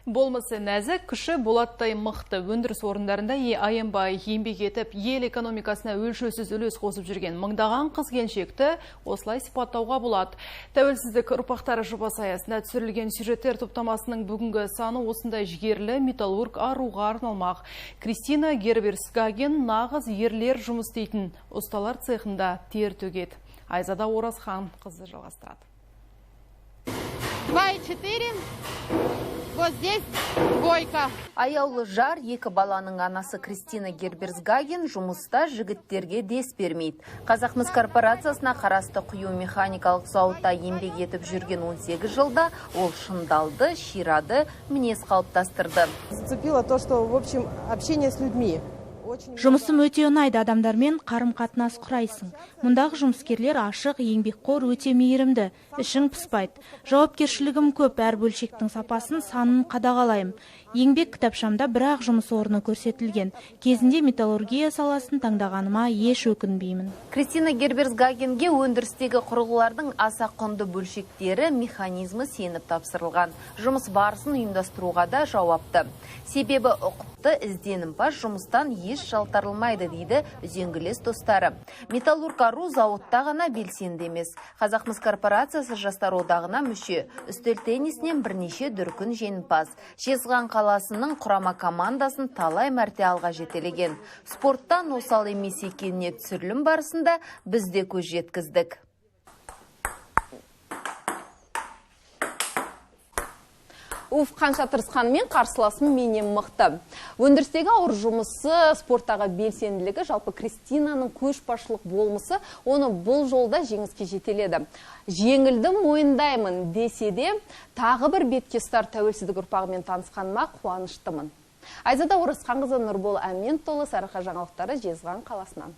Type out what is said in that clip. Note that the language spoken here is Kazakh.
Болмысы нәзік, күші болаттай мықты. Өндіріс орындарында аянбай еңбек етіп, ел экономикасына өлшеусіз үлес қосып жүрген мыңдаған қыз-келіншекті осылай сипаттауға болады. Тәуелсіздік ұрпақтары жобасы аясында түсірілген сюжеттер топтамасының бүгінгі саны осындай жігерлі металлург аруға арналмақ. Кристина Герберсгаген нағыз ерлер жұмыс істейтін ұсталар цехында тер төгеді. Айзада Оразхан қызы жалғастырады. 2,4. Вот здесь двойка. Аяулы жар, екі баланың анасы Кристина Герберсгаген жұмыста жігіттерге дес бермейді. Қазақмыс корпорациясына қарасты құю механикалық зауытта еңбек етіп жүрген 18 жылда ол шыңдалды, ширады, мінез қалыптастырды. Зацепило то, что, в общем, общение с людьми. Жұмысым өте ұнайды, адамдармен қарым-қатынас құрайсың. Мұндағы жұмыскерлер ашық, еңбекқор, өте мейірімді, ішің пыспайды. Жауапкершілігім көп, әр бөлшектің сапасын, санын қадағалаймын. Еңбек кітапшамда бірақ жұмыс орны көрсетілген. Кезінде металлургия саласын таңдағаныма еш өкінбеймін. Кристина Герберсгагенге өндірістегі құрылғылардың аса құнды бөлшектері, механизмі сеніп тапсырылған. Жұмыс барысын ұйымдастыруға да жауапты. Себебі ұқыпты, ізденімпаз жұмыстан еш жалтарылмайды, дейді үзеңгілес достары. Металлург ару зауытта ғана белсенді емес. Қазақмыс корпорациясы жастар одағына мүше. Үстел теннисінен бірнеше дүркін жеңімпаз. Жезқазған қаласының құрама командасын талай мәрте алға жетелеген. Спорттан осал емес екеніне түсірілім барысында біз де көз жеткіздік. Уф, қанша тырысқанмен қарсыласым менен мықты. Өндірістегі ауыр жұмысы, спорттағы белсенділігі, жалпы Кристинаның көшбасшылық болмысы оны бұл жолда жеңіске жетеледі. Жеңілдім, мойындаймын десе де, тағы бір бетке ұстар тәуелсіздік ұрпағымен танысқаныма қуаныштымын. Айзада Орысқанқызы, Нұрбол Әментұлы, Сарыарқа жаңалықтары, Жезқазған қаласынан.